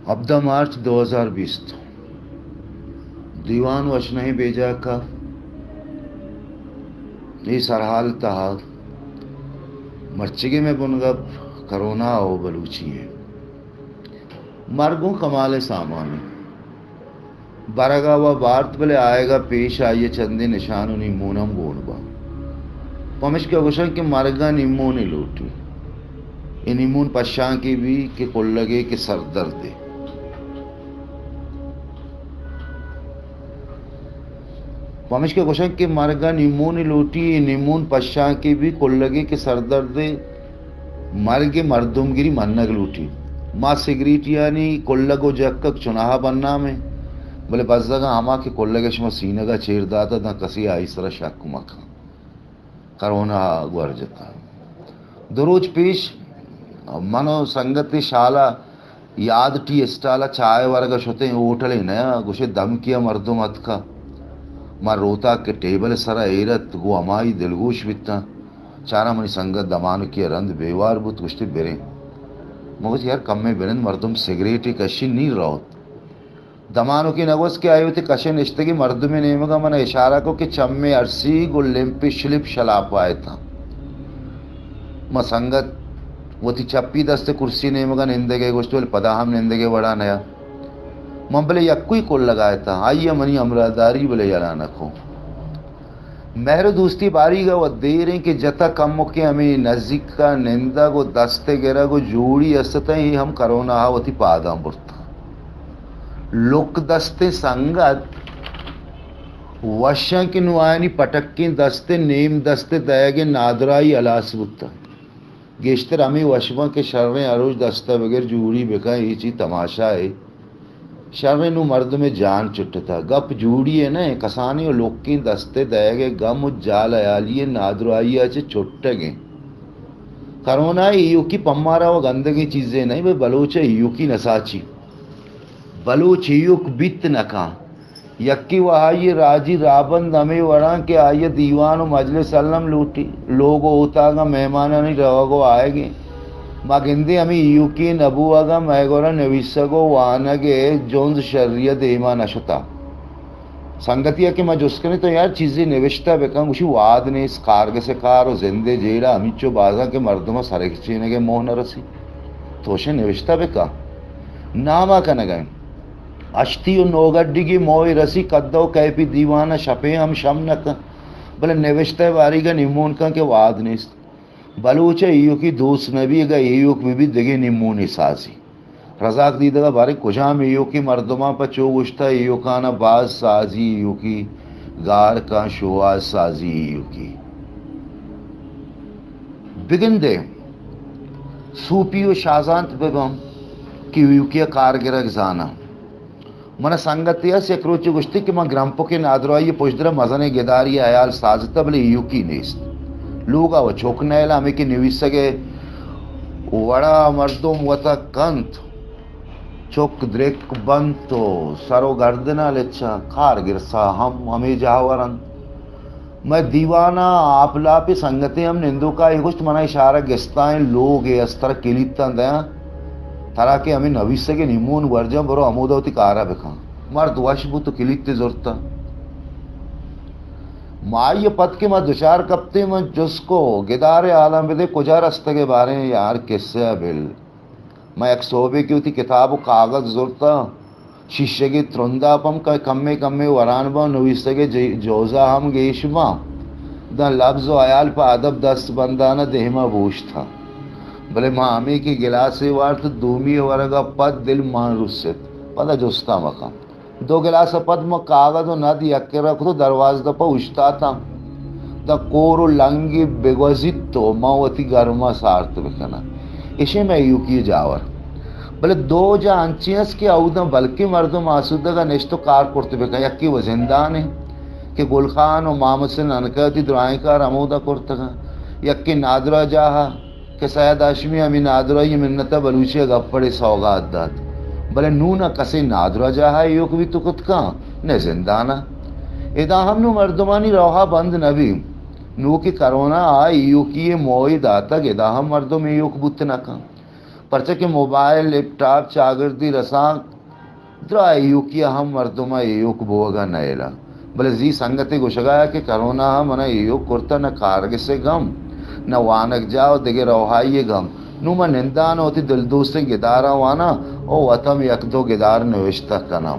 ہبدہ مارچ دو ہزار بیست۔ دیوان وش نہ ایں بے جاکا۔ اے سرحال تہا مرچگیں مئے بنگپ کرونا ءُ بلوچی ایں۔ مرگ اوں کمال ءِ سامان ایں۔ برگا وا بارت، بلے آیگا پیش آئی ءِ چندے نشان ءُ نیمون ہم گون باں۔ پمشکا گوشاں کہ مرگا نیمونے لوٹی۔ اے نیمون پشانکے بی کہ کلگے کہ سردردے۔ پمشکا گوشاں کہ مرگا نیمونے لوٹی، اے نیمون پشانکے بی کلگے کہ سردردے۔ مرگ ءِ مردمگری منگ لوٹی۔ ما سگریٹیانی کلگ ءُ جکگ چوناہا بدنام ایں، بلے بزگاں ہما کہ کلگ ءَ شما سینگ ءَ چیر داتہ، داں کسے آئی سرا شک مکن۔ کرونا ءَ گور جتہ۔ دو روچ پیش من ءُ سنگتے شالا یاد ٹی اسٹال ءَ چاہ ورگ ءَ شتیں، ہوٹلے نہ، گوشے دمکی ءَ مردم اتکا۔ ما روتاک کہ ٹیبل ءِ سرا ایر ات، گوں ہمائی دلگوش بیتاں۔ چاراں منی سنگت دمانکی ءَ رند بے وار بوت، گوشتی، بریں۔ من گوشت، یار، کمے بنند، مردم سگریٹے کشی نی روت۔ دمانکی نہ گوست کہ آئی وتی کش ءَ نشتگیں مردمے نیمگا من ءَ اشارہ کو کہ چمے ارسی گوں لمپے شلپ شلاپ ءَ اتاں۔ ما سنگت وتی چپی دست ءَ کرسی نیمگا نندگے گوشت، بلے پدا ہم نندگے وڑا نیا۔ من بلے یکوئی کلگا اتاں، آئی ءَ منی ہمراہداری بلے یلا نہ کو۔ مہر ءُ دوستی باریگ ءَ وت دیر ایں کہ جتا، کمکیں ہمے نزیک ءَ نندگ ءُ دست ءِ گرگ ءُ جوڑی است اتاں، اے ہم کرونا ءَ وتی پاداں برتاں۔ لک دستیں سنگت وشاں کہ نوں آیانی پٹکیں دست ءِ نیم دست ءِ دئیگ ءِ نادراہی ہلاس بوتاں۔ گیشتر ہمے وش باں کہ شریں ہروچ دست ءَ بگر جوڑی بکن، اے چی تماشا اے۔ شریں نوں مردم ءِ جان چٹتہ۔ گپ جوڑی ءِ نہ، کسانیں ءُ لکیں دست ءِ دئیگ ءِ گم ءُ جال ہیالی ءِ نادراہی ءَ چہ چٹگ ایں۔ کرونا ءِ ایوکی پمارا ءُ گندگیں چیزے نہ، بلے بلوچ ءِ ایوکی نساچی۔ بلوچ ایوک بیت نہ کن۔ یکے ءُ آئی ءِ راجی راہبند ہمے وڑاں کہ آئی ءَ دیوان ءُ مجلس الم لوٹی، لوگ ءُ اوتاگاں مہمانانی روگ ءُ آیگ ایں۔ ما گندیں ہمے ایوکی نہ بوہگاں مئے گورا نویسگ ءُ وانگ ءِ جنز شری ءَ دیما نہ شتہ۔ سنگتے ءَ کہ ما جست کنیں، تو یار چیزے نوشتہ بکن، گوشی وہد نیست، کارگس ءِ کار ءُ زند ءِ جیڑہ ہمینچو بازاں کہ مردم ءَ سرگچینگ ءِ موہ نہ رسی۔ تو اشیں نوشتہ بکن، نام ءَ کنگ ءَ ایں۔ ہشتی ءُ نوگڈیگی موہ رسی، کدہ ءُ کیپی دیوان ءَ شپیں ہم شم نہ کن، بلے نوشتہ ءِ باریگ ءَ نیمون کن کہ وہد نیست۔ بلوچ ءِ ایوکی دوست نہ بی، اگاں ایوک بہ بیت دگہ نیمونے سازی۔ رزاق دیدگ ءَ باریں کجام ایوکی مردماں پہ چو گوشتہ، ایوکان ءَ باز سازی ایوکی گار کن، شوہاز سازی ایوکی۔ بگندے سوپی ءُ شاہزانت بہ باں کہ ایوکی ءَ کار گرگ زاناں۔ من ءَ سنگتے است یک روچے گوشتی کہ من گرمپکیں نادراہی ءِ پژدر ءَ مزنیں گدارے ءِ ہیال سازتہ، بلے ایوکی نیست۔ لوگ ءَ وَ چک نیلاں، ہمے کہ نویسگ ءِ وڑا مردم وتا کنت۔ چک درک بنت ءُ سر ءُ گردن ءَ لچاں۔ کارگس ءَ ہم ہمے جاور انت۔ مئے دیوان ءَ آپ لاپیں سنگتے ہم نندوک ءَ اے گوشت، من ءَ اشارہ گستائیں لوگے است، ترا کلیتاں دیاں، ترا کہ ہمے نویسگ ءِ نیمون ورجاں، برو ہمودا وتی کار ءَ بکن۔ مرد وش بوت ءُ کلیتے زرتاں۔ ما آئی ءَ پد کہ ما دچار کپتیں، من جست کو، گدار ءِ حالاں بدے، کجا رستگ ئے؟ باریں یار، کسہ ءَ بل۔ من یک سہبے کہ وتی کتاب ءُ کاگد زرتاں، شیشگے ترندا پم کہ کمے کمے وران باں، نویسگ ءِ ج-، جوزہ ہم گیش باں، داں لبز ءُ ہیال پہ ادب دست بندان ءَ دیما بوشتاں۔ بلے ما ہمے کہ گلاسے وارت، دومی ورگ ءَ پد دل مان رست۔ پدا جستا مکن۔ دو گلاس ءَ پد ما کاگد ءُ ند یک کرا کت ءُ دروازگ دپ ءَ اوشتاتاں، داں کور ءُ لنگے بگوزیت ءُ ما وتی گرما سارت بکناں۔ اشیں مئے ایوکی ءِ جاور۔ بلے دو جاہ انچیں است کہ اوداں بلکیں مردم آسودگ ءَ نشت ءُ کار کرت بکن۔ یکے وَ زندان ایں کہ گل خان ءُ مام حسین ننکہ وتی درائیں کار ہمودا کرتگ اَنت۔ یکے نادراہ جاہ ءَ کہ سید ہاشمی ہمے نادراہی ءِ منت ءَ بلوچی ءَ گپڑے سوگات دات۔ بلے نوں نہ کسے نادراہ جاہ ءَ ایوک بیت ءُ کت کن، نہ زندان ءَ۔ ادا ہم نوں مردمانی روہ ءَ بند نہ بی۔ نوں کہ کرونا ءَ ایوکی ءِ موہ داتگ، ادا ہم مردم ایوک بوت نہ کن۔ پرچا کہ موبائل، لیپ ٹاپ، چاگردی رسانک درا ایوکی ءَ ہم مردم ءَ ایوک بوگ ءَ نئیلاں۔ بلے زی سنگتے گوشگ ءَ کہ کرونا ءَ من ءَ ایوک کرتہ، نہ کارگس ءِ گم، نہ وانگجاہ ءُ دگہ روہائی ءِ گم۔ نوں من نندان ءُ وتی دلدوستیں گداراں واناں ءُ وت ہم یک دو گدار نوشتہ کناں۔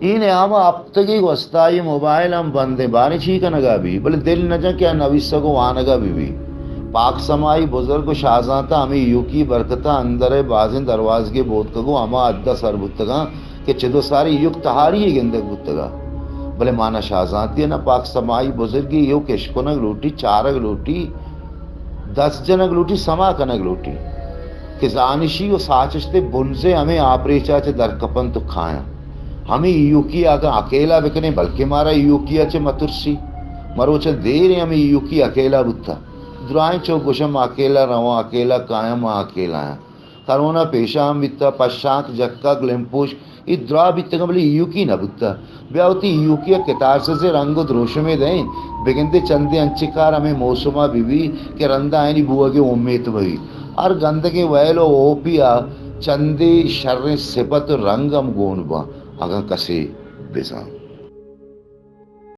اے نیام ءَ ہپتگے گوستائی موبائل ہم بندیں، باریں چی کنگ ءَ بی، بلے دل نہ جن کہ آ نویسگ ءُ وانگ ءَ بہ بی۔ پاک سمائی بزرگ ءُ شاہزانت ءَ ہمے ایوکی برکت ءَ اندر ءِ بازیں دروازگے بوتکگ ءُ ہما حد ءَ سر بوتگاں کہ چد ءُ ساری ایوک تہاری یے گندگ بوتگ ءَ۔ بلے مانا شاہزانتی ءَ نہ، پاک سمائی بزرگی ایوک اشکنگ لوٹی، چارگ لوٹی، دست جنگ لوٹی، سما کنگ لوٹی کہ زانشی ءُ ساچشت ءِ بنز ءِ ہمے آپریچ ءَ چہ در کپنت ءُ کایاں۔ ہمے ایوکی ءَ اگاں اکیلا بکنیں، بلکیں مارا ایوکی ءَ چہ مترسی۔ مروچاں دیریں ہمے ایوکی اکیلا بوتہ۔ درائیں چو گوشاں، ما اکیلا رواں، اکیلا کایاں، ما اکیلا آں۔ کرونا پیشا ہم بیتہ، پشانک، جکگ، لمپوش، اے درا بیتگاں، بلے ایوکی نہ بوتہ۔ بیا وتی ایوکی ءَ کتارسز ءِ رنگ ءُ دروشمے دئیں، بگندے چندے انچیں کار ہمے موسم ءَ بہ بی کہ رندا آیانی بوہگ ءِ امیت بہ بی۔ ہر گندگیں ویل ءُ اوپی ءَ چندے شریں سپت ءُ رنگ ہم گون باں، اگاں کسے بزان۔